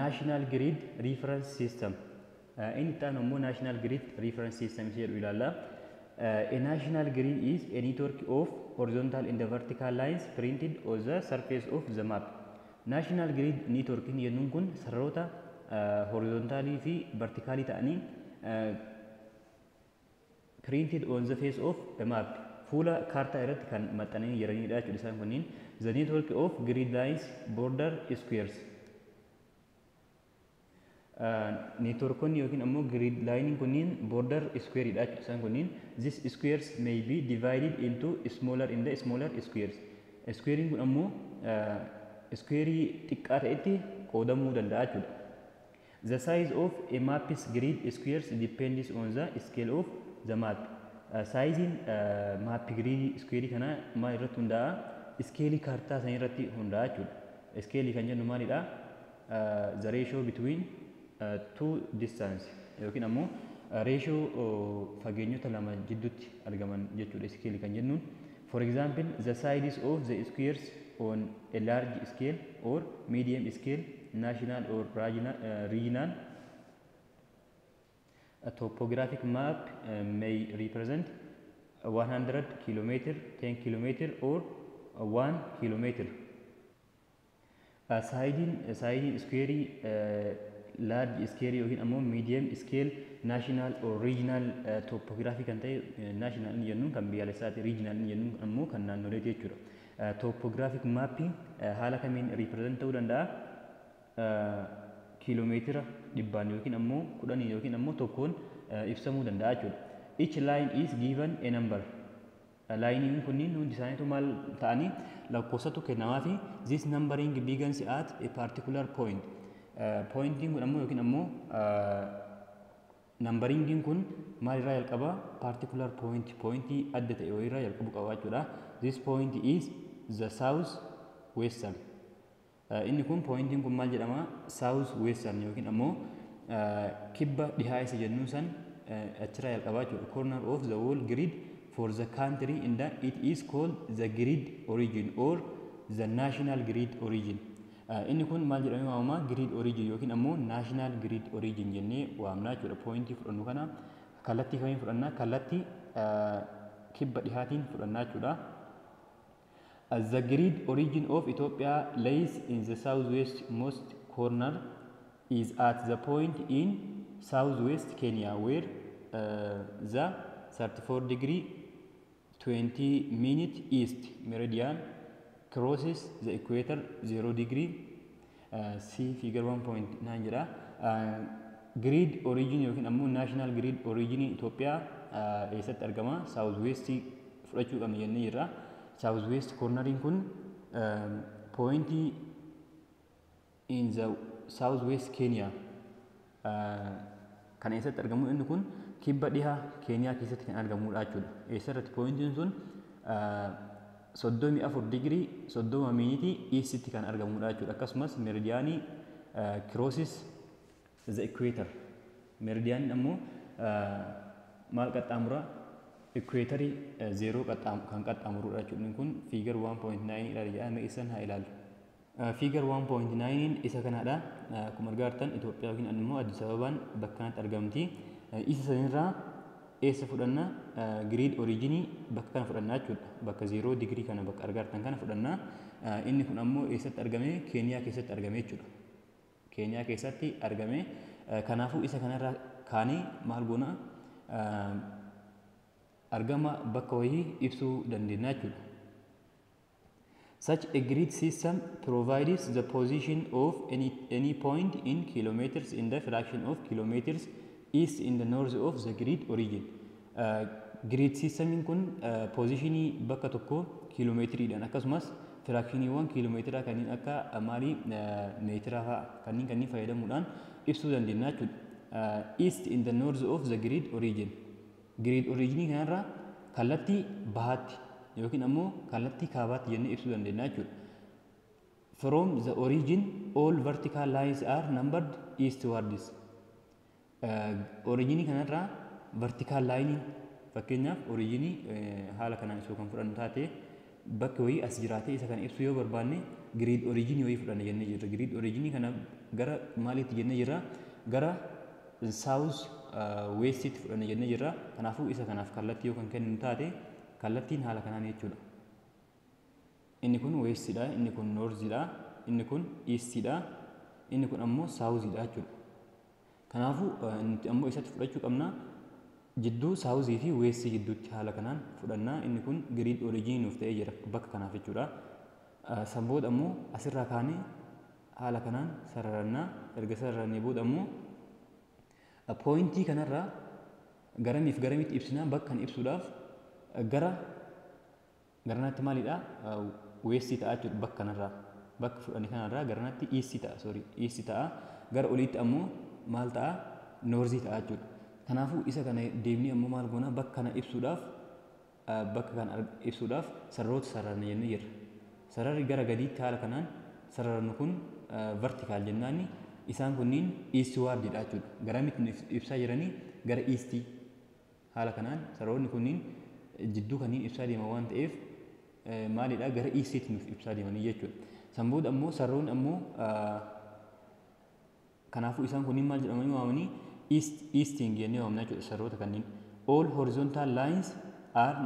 National Grid Reference System. Inni itti aanu immoo National Grid Reference System jedhu ilaalla. A national grid is a network of horizontal and vertical lines printed on the surface of the map. National Grid Network jennuun kun sararoota horizontaalii fi vertikaalii ta'anii printed on the face of a map, fuula kaartaa irratti kan maxxananii jiranidha jechuudha isaan kunniin. The network of grid lines border squares. Networkonni yookiin ammoo grid lineiin kunniin border square dha jechuudha isaan kunniin. These squares may be divided into smaller in the smaller squares. Squarein kun ammoo squareii xiqqaa ta'etti qoodamuu danda'a jechuudha. The size of a map's grid squares depends on the scale of the map. Sizeiin map grid square kana maal irratti hundaa'a? Scaleii kaartaa san irratti hundaa'a jechuudha. Scaleii kan jennu maalidha? The ratio between two distance yookiin ammoo ratio fageenyota lama jidduutti argaman jechuudha scaleii kan jennuun. For example, the size of the squares on a large scale or medium scale national or regional a topographic map may represent 100 kilometer, 10 kilometer or 1 kilometer. Sizeiin squareii large scale yookiin ammoo medium scale national or regional topography kan ta'e, national inni jennuun kan biyyaalessaati, regional inni jennuun ammoo kan naannoleeti jechuudha. Topographic mapping haala kamiin represent ta'uu danda'a? Kiiloomeetira 100n yookiin ammoo 10n yookiin ammoo 1n ibsamuu danda'a jechuudha. Each line is given a number. Lineiin kunniin hundi isaaniitu maal ta'anii lakkoofsatu kennamaa fi this numbering begins at a particular point. Pointiin kun ammoo yookiin ammoo numberingiin kun maalirraa jalqaba? Particular point, pointii adda ta'e wayiirraa jalqabu qaba jechuudha. This point is the south western. Inni kun, pointiin kun maal jedhama? South western yookiin ammoo kibba dhihaa isa jennuun san achirraa jalqabaa jechuudha. Corner of the whole grid for the country, and it is called the grid origin or the national grid origin. Inni kun maal jedhamee waamama? Grid origin yookiin ammoo national grid origin jennee waamna jechuudha. Pointii fudhannu kana kallattii kamiin fudhannaa? Kallattii kibba dhihaatiin fudhannaa jechuudha. The grid origin of Ethiopia lies in the southwest most corner, is at the point in southwest Kenya where the 34 degree 20 minute east meridian crosses the equator 0 degree. See figure 1.9 jedha. Grid origin yookiin ammoo national grid origin Itoophiyaa eessatti argama? South west fudhachuu qabna jennee jirra. South west corneriin kun pointii in the south west Kenya kan eessatti argamu? Inni kun kibba dhiha Keeniyaa keessatti kan argamudha jechuudha. Eessarratti pointiin sun? 34 digirii 30 miinitii eastitti kan argamudha jechuudha. Akkasumas meridianii crosses the equator. Meridianiin ammoo maal qaxxaamura? Equatorii zeeroo kan qaxxaamurudha jechuudha. Inni kun figure 1.9 dha jedhame, isan haa ilaallu. Figure 1.9 isa kanadha. Akkuma argaa jirtan Itoophiyaa yookiin immoo Addis Ababaan bakka kanatti argamti. Isa sanirraa eessa fudhanna? Grid originii bakka kana fudhannaa jechuudha. Bakka 0 digirii kana bakka argaa jirtan kana fudhannaa. Inni kun ammoo eessatti argame? Keeniyaa keessatti argame jechuudha. Keeniyaa keessatti argame. Kanaafuu isa kanarraa kaanee maal goona? Argama bakka wayii ibsuu dandeenya jechuudha. Such a grid system provides the position of any point in kilometers in the fraction of kilometers east in the north of the grid origin. Grid systemiin kun positionii bakka tokko kiiloomeetiriidhaan akkasumas fractioniiwwan kiiloomeetiraa kanneen akka maalii, meetiraa fa'a kanneen fayyadamuudhaan ibsuu dandeenya jechuudha. East in the north of the grid origin. Grid originii kanarraa kallattii bahaatti yookiin ammoo kallattii kaabaatti jennee ibsuu dandeenya jechuudha. From the origin, all vertical lines are numbered eastwards. Originii kanarraa vertical line, fakkeenyaaf originii haala kanaan isoo kan fudhannu taate, bakki wayii as jiraatee isa kana ibsuu yoo barbaanne grid origin wayii fudhanna jennee jirra. Grid origin kana gara maaliitti jennee jirra? Gara south westitti fudhanna jennee jirra. Kanaafuu isa kanaaf kallattii yoo kan kennu taate kallattiin haala kanaan jechuudha. Inni kun westidha, inni kun northidha, inni kun eastidha, inni kun ammoo southidha jechuudha. Kanaafuu nuti ammoo isatti fudhachuu qabna jidduu southii fi westii gidduutti haala kanaan fudhannaa. Inni kun grid origin nuuf ta'ee jira bakka kanaaf jechuudha. San booda ammoo asirraa kaanee haala kanaan sararannaa. Erga sararannee booda ammoo pointii kanarraa garamiif garamitti ibsinaa? Bakka kana ibsuudhaaf gara garanatti maalidha? Westii ta'a jechuudha bakka kanarraa. Bakka fudhanne kanarraa garanatti eastii ta'a, sorry, eastii ta'a. Gara oliitti ammoo maal ta'a? Northii ta'a jechuudha. Kanaafuu isa kana deemnee ammoo maal goona? Bakka kana ibsuudhaaf sararoota sararna jennee jirra. Sararri gara gadiitti haala kanaan sararannu kun vertical jennaani. Isaan kunniin eastwardiidha jechuudha. Garamitti nu ibsaa jiranii? Gara eastii. Haala kanaan sararoonni kunniin jidduu kanneen ibsaa deeman waan ta'eef maalidha? Gara eastiitti nuuf ibsaa deemanii jechuudha. San booda ammoo sararoonni ammoo kanaafuu isaan kunniin maal jedhamanii waamanii? Easting jennee waamna jechuudha sararoota kanneen. All horizontal lines are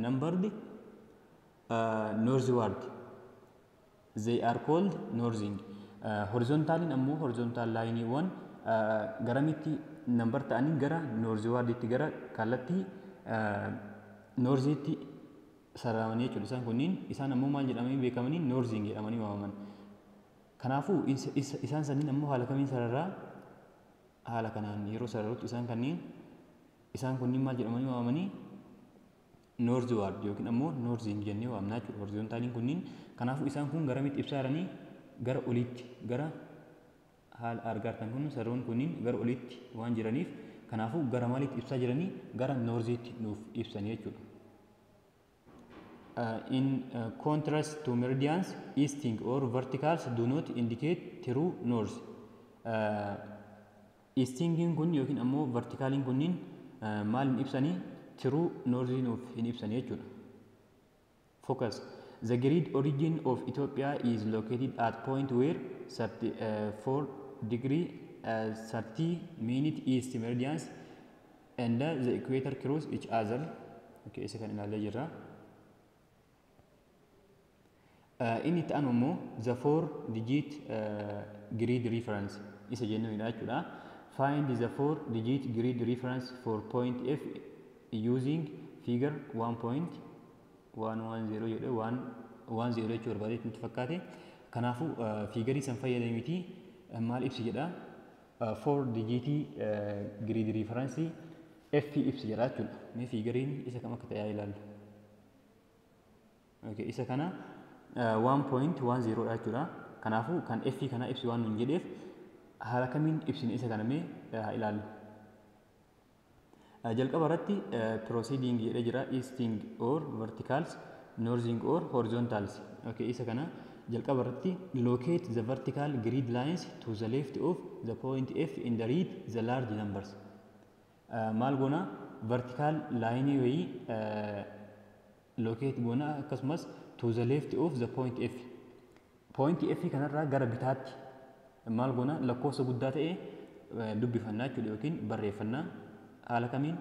numbered northward. They are called northing. Horizontaliin ammoo horizontal lineiiwwan garamitti number ta'anii? Gara northwarditti, gara kallattii northiitti sararamanii jechuudha. Isaan kunniin isaan ammoo maal jedhamanii beekamanii? Northing jedhamanii waamaman. Kanaafuu isaan sanniin ammoo haala kamiin sararaa? Haala kanaan yeroo sararutti isaan kanneen isaan kunniin maal jedhamanii waamamanii? Northward yookiin ammoo northing jennee waamna jechuudha. Horizontaliin kunniin kanaafuu isaan kun garamitti ibsaa jiranii? Gara oliitti. Gara haala argaartan kun sararoon kunniin gara oliitti waan jiraniif kanaafuu gara maaliitti ibsaa jiranii? Gara northiitti nuuf ibsanii jechuudha. In contrast to meridians, easting or verticals do not indicate true north. Eastingiin kun yookiin ammoo verticaliin kunniin maal hin ibsanii? True north nuuf hin ibsanii jechuudha. Focus. The grid origin of Ethiopia is located at point where 34 degree 30 minute east meridians and the equator cross each other. Okay, isa kan ilaallee jirra. Inni itti aanu immoo the four digit grid reference isa jennuudha jechuudha. Find the four digit grid reference for point F using figure 1.110 jedhe 110 jechuu barbaade nutti fakkaate. Kanaafuu figureii san fayyadamiti maal ibsi jedha? Four digitii grid reference F ibsi jedha jechuudha. Mee figureiin isa kam akka ta'e ilaallu. Okay, isa kana 1.10 dha jechuudha. Kanaafuu kan F kana ibsi waan nuun jedheef haala kamiin ibsine isa kana mee haa ilaallu. Jalqaba irratti proceeding jedhee jira, easting or verticals, northing or horizontals. Okay, isa kana jalqaba irratti locate the vertical grid lines to the left of the point F in the read the large numbers. Maal goona? Vertical line wayii locate goona, akkasumas to the left of the point F. Point F kanarraa gara bitaatti maal goona? Lakkoofsa guddaa ta'e dubbifannaa jechuudha yookiin barreeffannaa. Haala kamiin?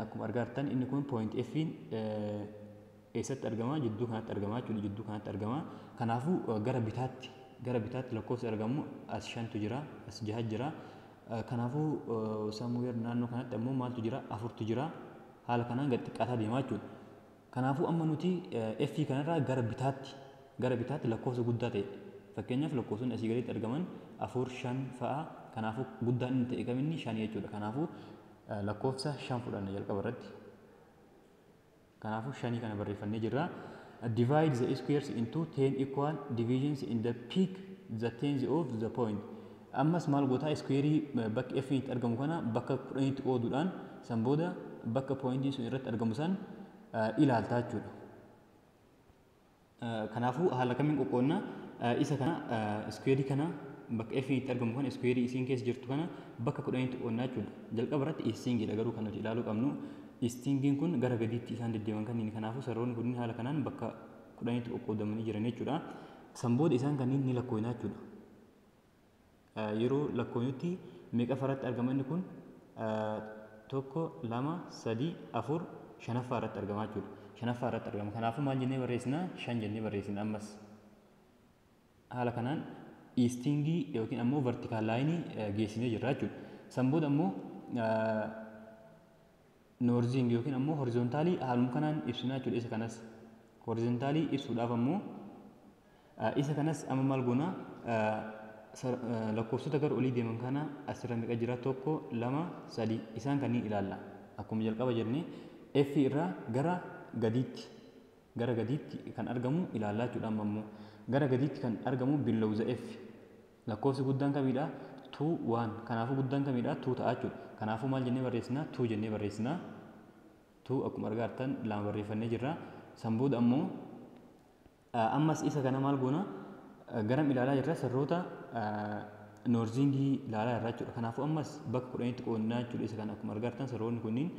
Akkuma argaa jirtan inni kun point F eessatti argama? Jidduu kanatti argama jechuudha, jidduu kanatti argama. Kanaafuu gara bitaatti lakkoofsi argamu as shantu jira, as jaha jira. Kanaafuu somewhere naannoo kanatti ammoo maaltu jira? Afurtu jira. Haala kanaan gad xiqqaataa deemaa jechuudha. Kanaafuu amma nuti F kanarraa gara bitaatti lakkoofsa guddaa ta'e, fakkeenyaaf lakkoofsonni asii gaditti argaman afur, shan fa'a. Kanaafuu guddaan inni ta'e kaminni? Shan jechuudha. Kanaafuu lakkoofsa shan fudhanna jalqaba irratti. Kanaafuu shanii kana barreeffannee jirra. Divide the squares into 10 equal divisions in the pick the tens of the point. Ammas maal gootaa? Squareii bakki F itti argamu kana bakka 10tti qooduudhaan san booda bakka pointiin sun irratti argamu san ilaaltaa jechuudha. Kanaafuu haala kamiin qoqqoodna isa kana? Squareii kana bakka F itti argamu kana, squareii isiin keessa jirtu kana bakka 10tti qoodna jechuudha. Jalqaba irratti eastingidha garuu kan nuti ilaaluu qabnu. Eastingiin kun gara gadiitti isaan deddeeman kanneen. Kanaafuu sararoonni kunniin haala kanaan bakka 10tti qoqqoodamanii jiran jechuudha. San booda isaan kanneen ni lakkoofna jechuudha. Yeroo lakkoofnutti meeqa irratti argama inni kun? 1, 2, 3, 4, 5ffaa irratti argama jechuudha. 5ffaa irratti argama. Kanaafuu maal jennee barreessina? 5 jennee barreessina ammas. Haala kanaan eastingii yookiin ammoo vertical lineii geessinee jirra jechuudha. San booda ammoo northing yookiin ammoo horizontalii haaluma kanaan ibsinaa jechuudha isa kanas. Horizontalii ibsuudhaaf ammoo isa kanas amma maal goona? Lakkoofsota gara olii deeman kana asirra meeqa jira? 1, 2, 3 isaan kanneen ilaalla. Akkuma jalqaba jennee F irraa gara gadiitti kan argamu ilaallaa jechuudha. Amma immoo gara gadiitti kan argamu below the F lakkoofsi guddaan kamidha? 2, 1. Kanaafuu guddaan kamidha? 2 ta'a jechuudha. Kanaafuu maal jennee barreessina? 2 jennee barreessina. 2 akkuma argaa jirtan lama barreeffannee jirra. San booda ammoo ammas isa kana maal goona? Garam ilaalaa jirra? Sirroota northingii ilaalaa jirra jechuudha. Kanaafuu ammas bakka 10tti qoodnaa jechuudha isa kana. Akkuma argaa jirtan sirroonni kunniin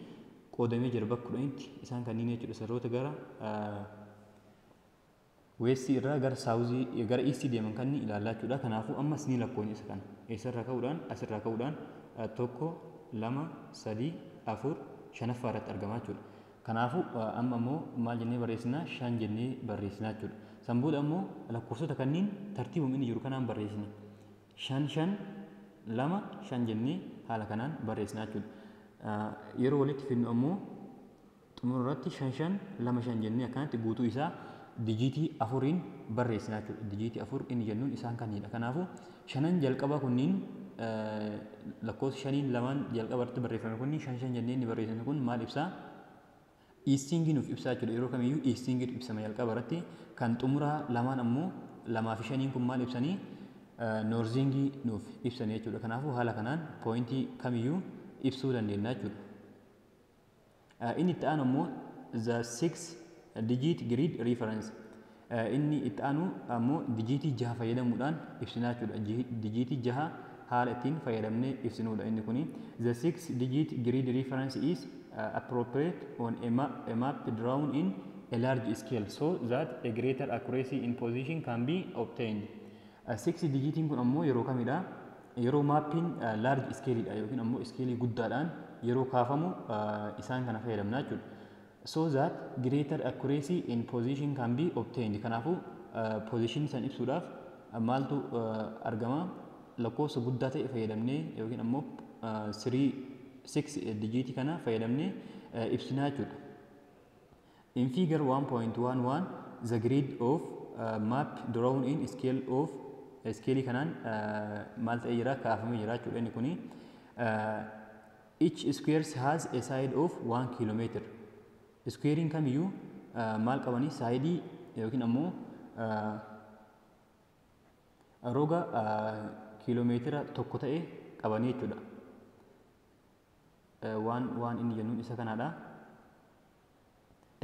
qoodamee jira bakka 10tti isaan kanneen jechuudha. Sirroota gara westii irraa gara southii, gara eastii deeman kan ilaallaa jechuudha. Kanaafuu ammas ni lakkoofne isa kana. Eessarraa ka'uudhaan? Asirraa ka'uudhaan 1, 2, 3, 4, 5ffaa irratti argama jechuudha. Kanaafuu amma immoo maal jennee barreessina? 5 jennee barreessina jechuudha. San booda ammoo lakkoofsota kanneen tartiibuma inni jiru kanaan barreessina. 5, 5, 2, 5 jennee haala kanaan barreessina jechuudha. Yeroo walitti fidnu ammoo xumura irratti 5, 5, 2, 5 jennee akkanatti guutuu isaa digitii 4n barreessina jechuudha. Digitii 4 inni jennuun isaan kanniidha. Kanaafuu shanan jalqabaa kunniin, lakkoofsa shaniin lamaan jalqaba irratti barreeffame kunniin, shan shan jennee inni barreessine kun maal ibsaa? Eastingii nuuf ibsaa jechuudha. Yeroo kamiyyuu eastingiitu ibsama jalqaba irratti. Kan xumuraa lamaan ammoo, lamaa fi shaniin kun maal ibsanii? Northingii nuuf ibsanii jechuudha. Kanaafuu haala kanaan pointii kamiyyuu ibsuu dandeenya jechuudha. Inni itti aanu ammoo the six digit grid reference. Inni itti aanu ammoo digitii 6 fayyadamuudhaan ibsinaa jechuudha. Digitii 6 haala ittiin fayyadamnee ibsinuudha inni kuni. The six digit grid reference is appropriate on a map drawn in a large scale so that a greater accuracy in position can be obtained. Six digitiin kun ammoo yeroo kamidha? Yeroo mapiin large scaleidha yookiin ammoo scaleii guddaadhaan yeroo kaafamu isaan kana fayyadamna jechuudha. So that greater accuracy in position can be obtained. Kanaafuu position san ibsuudhaaf maaltu argama? Lakkoofsa guddaa ta'e fayyadamnee yookiin ammoo 3, 6 digitii kana fayyadamnee ibsinaa jechuudha. In figure 1.11, the grid of map drawn in scale of scale kanaan maal ta'ee jira? Kaafamee jira jechuudha inni kuni. Each square has a side of 1 kilometer. Squarein kamiyyuu maal qabanii? Sideii yookiin ammoo roga kiiloomeetira 1 ta'e qabanii jechuudha. Waan inni jennuun isa kanaadha.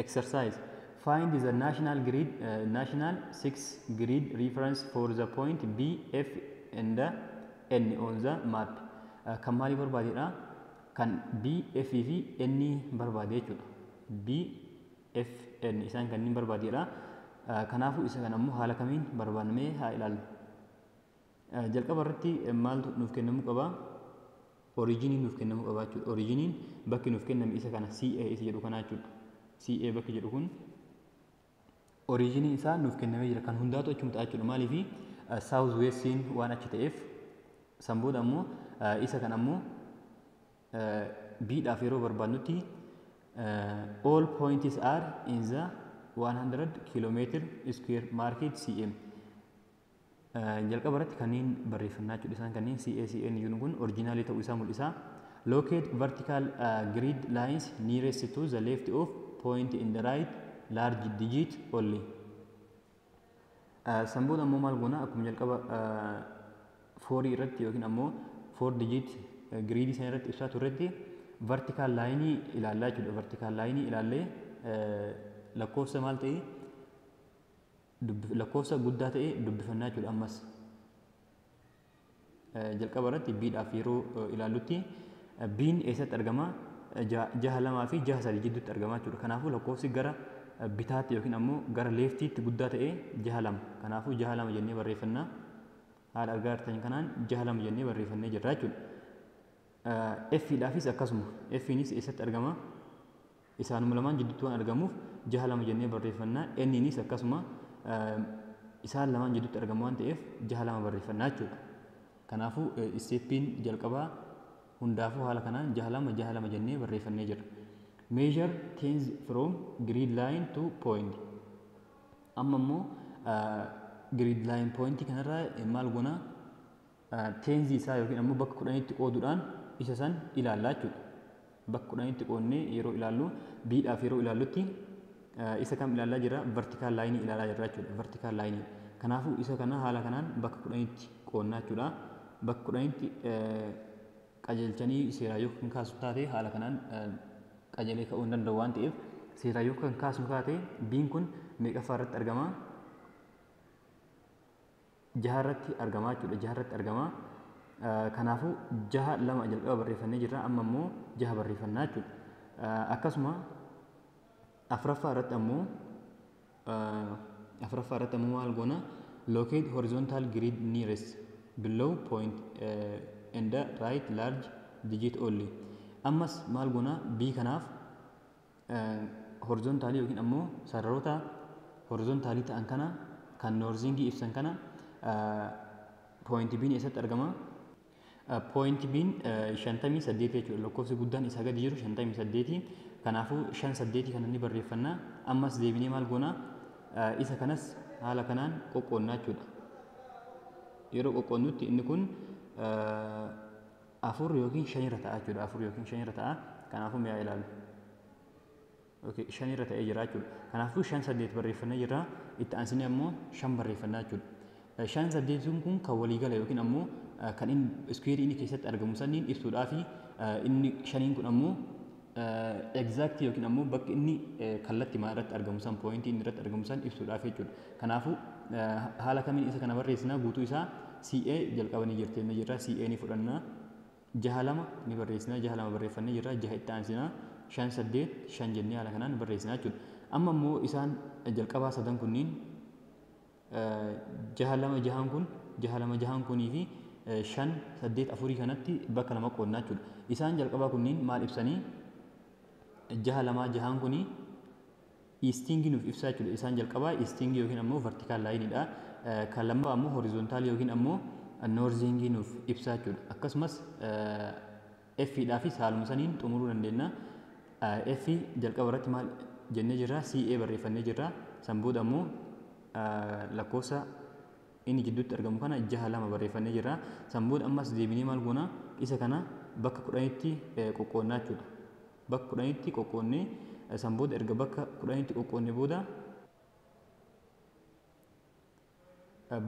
Exercise. Find the national six grid reference for the point B, F and N on the map. Kan maalii barbaadedha? Kan B, F fi N barbaade jechuudha. B, F, N isaan kanneen barbaadedha. Kanaafuu isa kana immoo haala kamiin barbaannamee haa ilaallu. Jalqaba irratti maaltu nuuf kennamuu qaba? Originii nuuf kennamuu qaba jechuudha. Originiin bakki nuuf kenname isa kana, CA isa jedhu kana jechuudha. CA bakki jedhu kun originii isaa nuuf kennamee jira. Kan hundaatu achuma ta'a jechuudha. Maaliifi? South westiin waan achi ta'eef. San booda ammoo isa kana ammoo B'dhaaf yeroo barbaadnutti all points are in the 100 kilometer square marked cm. Jalqaba irratti kanneen barreeffannaa jechuudha. Isaan kanneen CA, CN jennu kun originalii ta'uu isaa mul'isa. Locate vertical grid lines nearest to the left of point in the right large digit only. San booda ammoo maal goona? Akkuma jalqaba fourii irratti yookiin ammoo four digit gridii sana irratti ibsaa turretti vertical lineii ilaallaa jechuudha. Vertical lineii ilaallee lakkoofsa maal ta'e, lakkoofsa guddaa ta'e dubbifannaa jechuudha ammas. Jalqaba irratti B'dhaaf yeroo ilaallutti B'n eessatti argama? Jaha lamaa fi jaha sadii jidduutti argama jechuudha. Kanaafuu lakkoofsi gara bitaatti yookiin ammoo gara leftiitti guddaa ta'e jaha lama. Kanaafuu jaha lama jennee barreeffannaa. Haala argaa jirtan kanaan jaha lama jennee barreeffannee jirra jechuudha. F-dhaafis akkasuma. F-nis eessatti argama? Isaanuma lamaan jidduutti waan argamuuf jaha lama jennee barreeffannaa. N-nis akkasuma isaan lamaan jidduutti argamu waan ta'eef jaha lama barreeffannaa jechuudha. Kanaafuu stepiin jalqabaa hundaafuu haala kanaan jaha lama jaha lama jennee barreeffannee jirra. Measure tens from grid line to point. Amma immoo grid line point kanarraa maal goona? Tensii isaa yookiin ammoo bakka 10tti qooduudhaan isa san ilaallaa jechuudha. Bakka 10tti qoodnee yeroo ilaallu, B-dhaaf yeroo ilaallutti isa kam ilaallaa jirra? Vertical line ilaalaa jirra jechuudha. Vertical line. Kanaafuu isa kana haala kanaan bakka 10tti qoodnaa jechuudha. Bakka 10tti qajeelchanii seeraa yoo kan kaasu taate haala kanaan qajeelee ka'uu hin danda'u waan ta'eef, seeraa yoo kan kaasnu taate B'n kun meeqaffaa irratti argama? Jaha irratti argama jechuudha. Jaha irratti argama. Kanaafuu jaha lama jalqaba barreeffannee jirra. Amma immoo jaha barreeffannaa jechuudha. Akkasuma afuraffaa irratti ammoo maal goona? Locate horizontal grid nearest below point and the right large digit only. Ammas maal goona? B kanaaf horizontalii yookiin ammoo sararoota horizontalii ta'an kana kan northingii ibsan kana point B'n eessatti argama? Point B'n 58 jechuudha. Lakkoofsi guddaan isaa gadi jiru 58. Kanaafuu shan saddeetii kana ni barreeffanna. Ammas deebinee maal goona? Isa kanas haala kanaan qoqqoonnaa jechuudha. Yeroo qoqqoonnutti inni kun afur yookiin shanirra ta'a jechuudha. Afur yookiin shanirra ta'a. Kanaafuu mi'a ilaalu. Shanirra ta'ee jira jechuudha. Kanaafuu shan saddeet barreeffannee jirra. Itti aansinee ammoo shan barreeffannaa jechuudha. Shan saddeetiin kun kan waliigala yookiin ammoo kan inni squareii inni keessatti argamu saniin ibsuudhaa fi inni shaniin kun ammoo exact yookiin ammoo bakki inni kallattii maa irratti argamu san, pointii inni irratti argamu san ibsuudhaaf jechuudha. Kanaafuu haala kamiin isa kana barreessina? Guutuu isaa CA jalqaba ni jirti inni jirra, CA ni fudhanna, jaha lama ni barreessina, jaha lama barreeffannee jirra, jaha itti aansina, shan saddeet shan jennee haala kanaan barreessina jechuudha. Amma immoo isaan jalqabaa sadan kunniin, jaha lama jahaan kun, jaha lama jahaan kunii fi shan saddeet afurii kanatti bakka lama qoodnaa jechuudha. Isaan jalqabaa kunniin maal ibsanii? Jaha lamaa jahaan kunii eastingii nuuf ibsaa jechuudha. Isaan jalqabaa eastingii yookiin ammoo vertical lineiidha. Kan lammaffaa ammoo horizontalii yookiin ammoo northingii nuuf ibsaa jechuudha. Akkasumas F-dhaafis haaluma saniin xumuruu dandeenya. F jalqaba irratti maal jennee jirra? CA barreeffannee jirra. San booda ammoo lakkoofsa inni jidduutti argamu kana jaha lama barreeffannee jirra. San booda ammas deebinee maal goona? Isa kana bakka 10tti qoqqoonnaa jechuudha. Bakka 10tti qoqqoonnee, san booda erga bakka 10tti qoqqoonnee booda,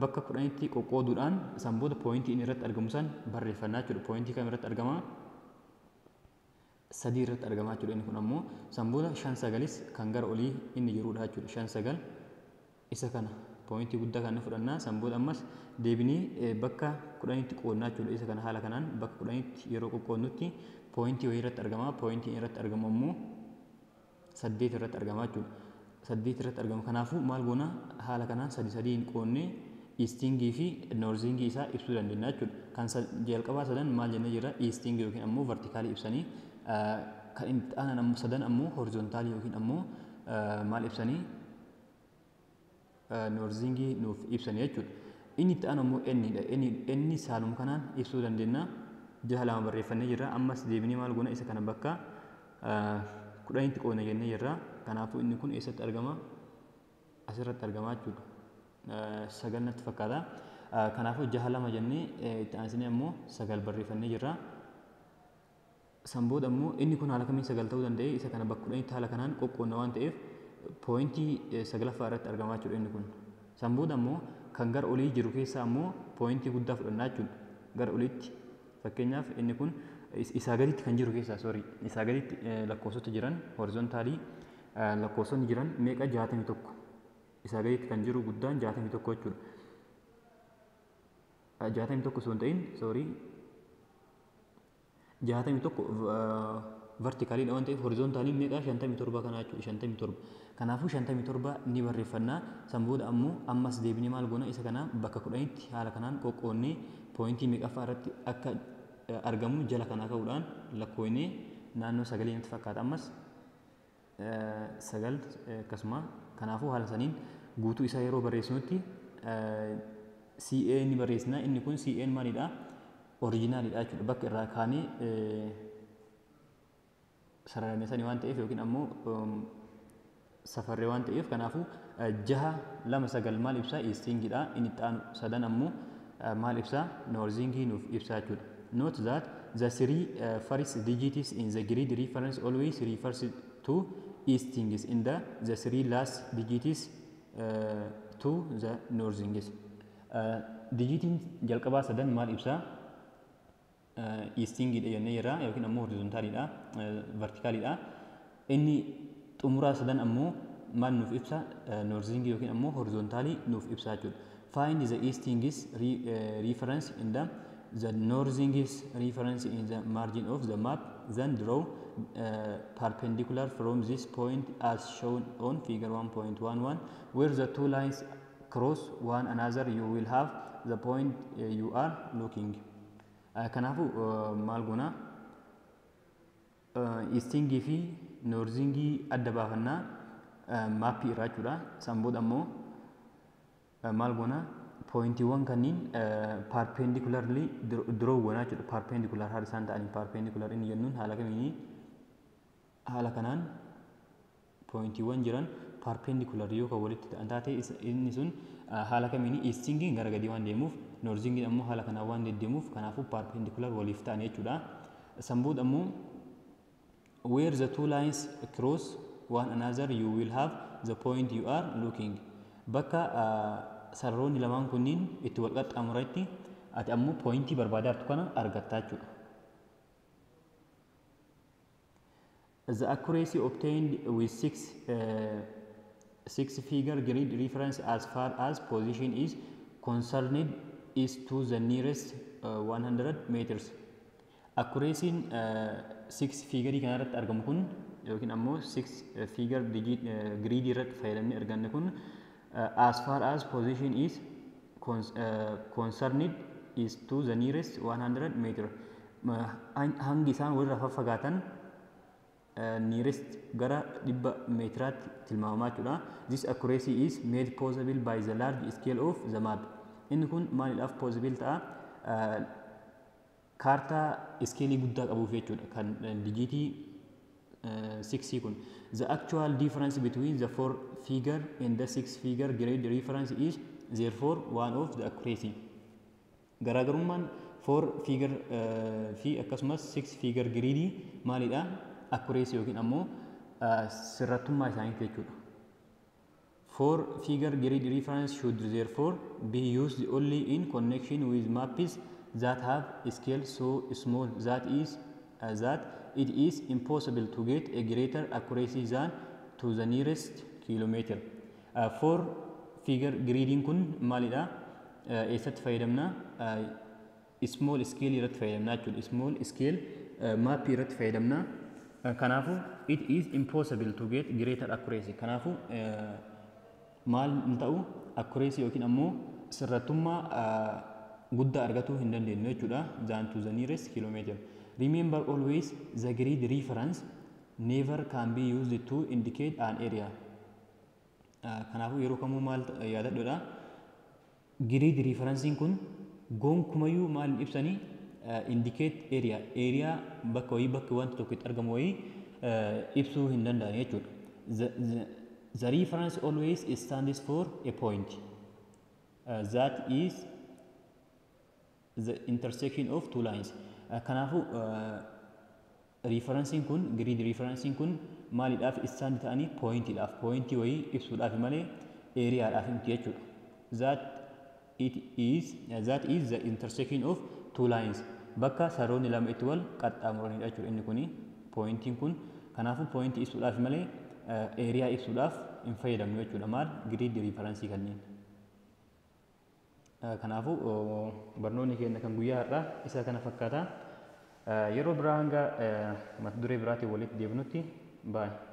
bakka 10tti qoqqooduudhaan san booda pointii inni irratti argamu san barreeffannaa jechuudha. Pointii kam irratti argama? Sadii irratti argama jechuudha inni kun ammoo. San booda shan sagalis kan gara olii inni jirudha jechuudha. Shan sagal isa kana pointii guddaa kan fudhannaa. San booda ammas deebinee bakka 10tti qoodnaa jechuudha. Isa kana haala kanaan bakka 10tti yeroo qoqqoodnutti pointii wayii irratti argama. Pointii irratti argamu ammoo saddeet irratti argama jechuudha. Saddeet irratti argama. Kanaafuu maal goona? Haala kanaan sadi sadiin qoodnee eastingii fi northingii isaa ibsuu dandeenya jechuudha. Kan jalqabaa sadan maal jennee jirra? Eastingii yookiin ammoo verticalii ibsanii, kan itti aanan ammoo sadan ammoo horizontalii yookiin ammoo maal ibsanii? Northingii nuuf ibsanii jechuudha. Inni itti aanu ammoo N dha. N haaluma kanaan ibsuu dandeenya. Jaha lama barreeffannee jirra. Ammas deebinee maal goona? Isa kana bakka 10tti qoodna jennee jirra. Kanaafuu inni kun eessatti argama? Asirratti argama jechuudha. Sagal natti fakkaata. Kanaafuu jaha lama jennee itti aansinee ammoo sagal barreeffannee jirra. San booda ammoo inni kun haala kamiin sagal ta'uu danda'e? Isa kana bakka 10tti haala kanaan qoqqoodna waan ta'eef pointii saglaffaa irratti argamaa jechuudha inni kun. San booda ammoo kan gara olii jiru keessaa ammoo pointii guddaa fudhannaa jechuudha. Gara oliitti, fakkeenyaaf inni kun isaa gaditti kan jiru keessaa, sorry, isaa gaditti lakkoofsota jiran, horizontalii lakkoofsonni jiran meeqa? 61. Isaa gaditti kan jiru guddaan 61 jechuudha. 61 osoo hin ta'in, sorry, 61. Verticaliidha waan ta'eef horizontaliin meeqa? 57 kana jechuudha, 57. Kanaafuu 57 ni barreeffannaa. San booda ammoo ammas deebinee maal goona? Isa kana bakka 10tti haala kanaan qoqqoonnee pointii meeqaffaa irratti akka argamu jala kanaa ka'uudhaan lakkoofnee naannoo sagalee natti fakkaata, ammas 9 akkasuma. Kanaafuu haala saniin guutuu isaa yeroo barreessinutti CA ni barreessina. Inni kun CA maalidha? Originalidha jechuudha. Bakka irraa kaanee sararame sanii waan ta'eef yookiin ammoo safarree waan ta'eef, kanaafuu 6 2 9 maal ibsaa? Eastingidha. Inni itti aanu sadan ammoo maal ibsaa? Northingii nuuf ibsaa jechuudha. Note that the three first digits in the grid reference always refers to eastings in the three last digits to the northings. Digitiin jalqabaa sadan maal ibsaa? Eastingidha jennee jirra, yookiin ammoo horizontaliidha, verticaliidha. Inni xumuraa sadan ammoo maal nuuf ibsa? Northingii yookiin ammoo horizontalii nuuf ibsa jechuudha. Find the eastingis reference in the northingis reference in the margin of the map, then draw perpendicular from this point as shown on figure 1.11. Where the two lines cross one another, you will have the point you are looking. Kanaafuu maal goona? Eastingii fi northingii adda baafannaa mapii irraa jechuudha. San booda ammoo maal goona? Pointiiwwan kanneen perpendicularly draw goonaa jechuudha. Perpendicular haala isaan ta'anii, perpendicular inni jennuun haala kamiini? Haala kanaan pointiiwwan jiran perpendicular yoo kan walitti ta'an taate, inni sun haala kamiini? Eastingiin gara gadii waan deemuuf, northingiin ammoo haala kanaan waan deddeemuuf, kanaafuu perpendicular waliif ta'an jechuudha. San booda ammoo where the two lines cross one another, you will have the point you are looking. Bakka sararoonni lamaan kunniin itti wal qaxxaamuretti ati ammoo pointii barbaadaa jirtu kana argattaa jechuudha. The accuracy obtained with six figure grid reference as far as position is concerned is to the nearest 100 meters. Accuracy'n six figure kana irratti argamu kun yookiin ammoo six figure digit grid irratti fayyadamnee arganne kun as far as position is concerned is to the nearest 100 meter. Hangi isaan walirraa faffagaatan nearest gara 100 meetiraatti tilmaamamaa jechuudha. This accuracy is made possible by the large scale of the map. Inni kun maaliidhaaf possible ta'a? Kaartaa scaleii guddaa qabuuf jechuudha. Kan digitii 6 kun. The actual difference between the four figure and the six figure grid reference is therefore one of the accuracy. Garaagarummaan four figure fi akkasumas six figure grid maalidha? Accuracy yookiin ammoo sirrattummaa isaaniiti jechuudha. Four figure grid reference should therefore be used only in connection with maps that have a scale so small that it is impossible to get a greater accuracy than to the nearest kilometer. Four figure gridiin kun maalidha? Eessatti fayyadamna? Small scale irratti fayyadamna jechuudha. Small scale map irratti fayyadamna. Kanaafuu it is impossible to get greater accuracy. Kanaafuu maal hin ta'u? Accuracy yookiin ammoo sirrattummaa guddaa argatuu hin dandeenyu jechuudha. Than to the nearest kilometer. Remember always, the grid reference never can be used to indicate an area. Kanaafuu yeroo kamuu maal yaadadhuudha? Grid referencing kun gonkumayyuu maal hin ibsanii? Indicate area, area bakka wayii, bakka wanti tokko itti argamu wayii ibsuu hin danda'an jechuudha. The reference always stands for a point that is the intersection of two lines. Kanaafuu referencing kun, grid referencing kun maaliidhaaf stand ta'anii? Pointiidhaaf, pointii wayii ibsuudhaaf malee areaadhaaf miti jechuudha. That is the intersection of two lines. Bakka saroonni lama itti wal qaxxaamuranidha jechuudha inni kuni, pointiin kun. Kanaafuu pointii ibsuudhaaf malee area ibsuudhaaf hin fayyadamnu jechuudha maal? Grid referencii kanneen. Kanaafuu barnoonni keenya kan guyyaa har'aa isa kana fakkaata. Yeroo biraa hanga mata duree biraatiin walitti deebinutti, baay'ee.